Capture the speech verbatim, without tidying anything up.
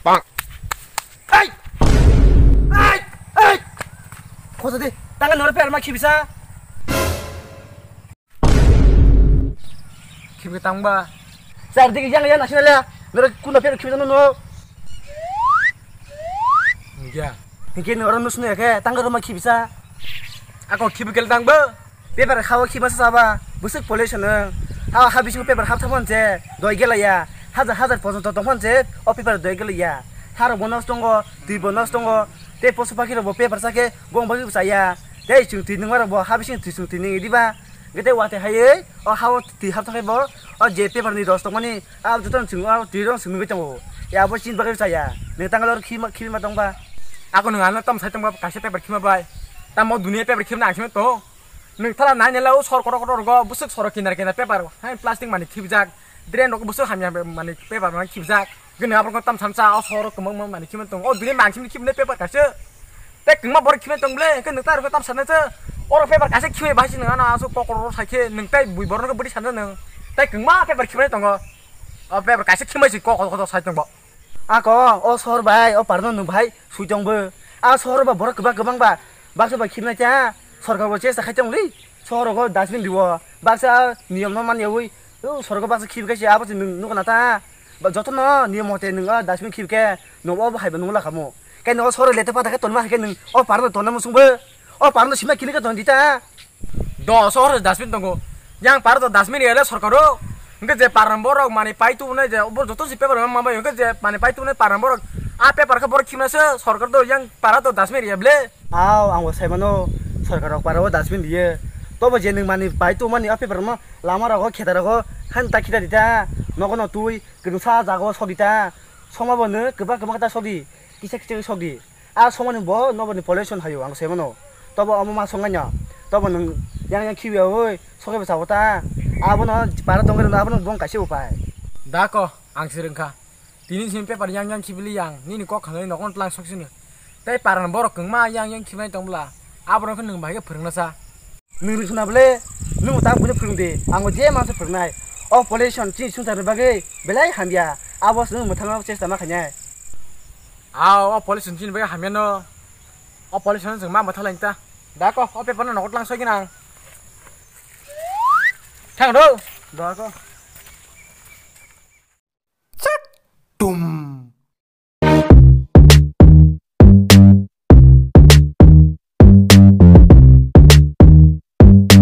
Bang. Ai! Ai! Ai! Khosa de, tanga nore paper ma khibisa. Khibi tangba. Sir, digi yang yang national ya. Nore kuna paper khibisa no no. Ya. Hingke nore nusno ya ke, tanga roma khibisa. Ako khibi kel tangba. Paper hao khima saba, busuk pollution no. Ha, ha bising paper hap thamon je, doi gelaya. Hajar hajar porjonto tongmon je, o paper doi gelaya. Harok bo nos tongo, twi bo nos tongo. Te posu pakhi rok bo paper sake, gong bagwi bwchaya. Te chwng twi nungma rok bo ha bising twi chwng twi nung diba. Gete wate hayoi, o hao twi hap thangkhe bo, o je paper ni dos tongmani, a joto chwng o twi rok chwng nungwi tongo. Ya bo chin bagwi bwchaya. Nung tangalor khima, khima tongba. Ako nung ano tam sai tongba, kaisa paper khima bai. Tamo dunia paper khimna ang sima to. Nwng thala nai nela o sor kotor kotor rogo bwswk soro kinar kinar paper hai plastic mani khibjak, drain rogo bwswk hamya mani paper mani khibjak. Gini aborok tam samsa o soro kwmang mani khibna tong o dini mangsi khibna paper kaisa. Tei kwma borok khibna tong ble hwnkhe nwng tai rogo tam sana se. Oro paper kaisa khibai bahai se nwng ano aswk kotor rogo sai khe nwng tai bui borok no bwrwi sana nwng. Tai kwma paper khibna tongo. O paper kaisa khimai se kotor kotor sai tongbo. Ako o sor bai o parno nwng bai sui tong bo. A sor ba borok kwbang kwbang ba baksa bai khibnai ta sorkar bo chesta khai tong li. Sor go dustbin dibo baksa niyom no man yawi. O sor go baksa khib kaisa abo se nwng nugo na ta. Ba joto no niyom mote nwng o dustbin khib khe nwng o hai ba nwng la kamo. Kai no sor lete pata khe tonma hai khe nwng o parno tonna musung bo. O parno sima kini khe ton di ta. Do sohor dustbin tongo. Yang paro to dustbin ya le sorkaro. Hingke je paran borok mani pai tu ne je bo joto si paper ma bai hingke je mani pai tu ne paran borok. A paper khe borok khimna se sorkar to yang para to dustbin ya ble. Aw ang bo sai mano sorkar rok para o dustbin diye. To bo je nwng mani pai tu mani a paper ma lama rogo kheta rogo han ta khita dita. Nogo no tui kwdwngsa jago sok dita. Soma bo nw kwbang kwbang ta sok di. Kisa kisa sok di. A somani bo noboni pollution hayo ang se mano. Tobo omo ma songnai no. Tobo nwng yang yang khibi oi sokhe bwsa ta. Abono para tongre no abono bong kaise upai. Da ko ang se rwngkha. Tini sini paper yang yang khibili yang nini kok khanai nogon tlang sok sini. Tei paran borok kwngma yang yang khibai tongbla. Abono khe nwng bahai khe phwrwngna sa. Nwng rwchuna bole, nwng ta buino phwrwng di, ang bo je mansa phwrwngnai. O pollution chini swngcharni bagwi belai hamya, abo se nwng mwthangna chesta ma khainai. Aw, o pollution chini bagwi hamya no. O pollution chwng ma mwthalai ta. Da ko, o paper no nogo tlang soi gina ang. Thang do. Da ko.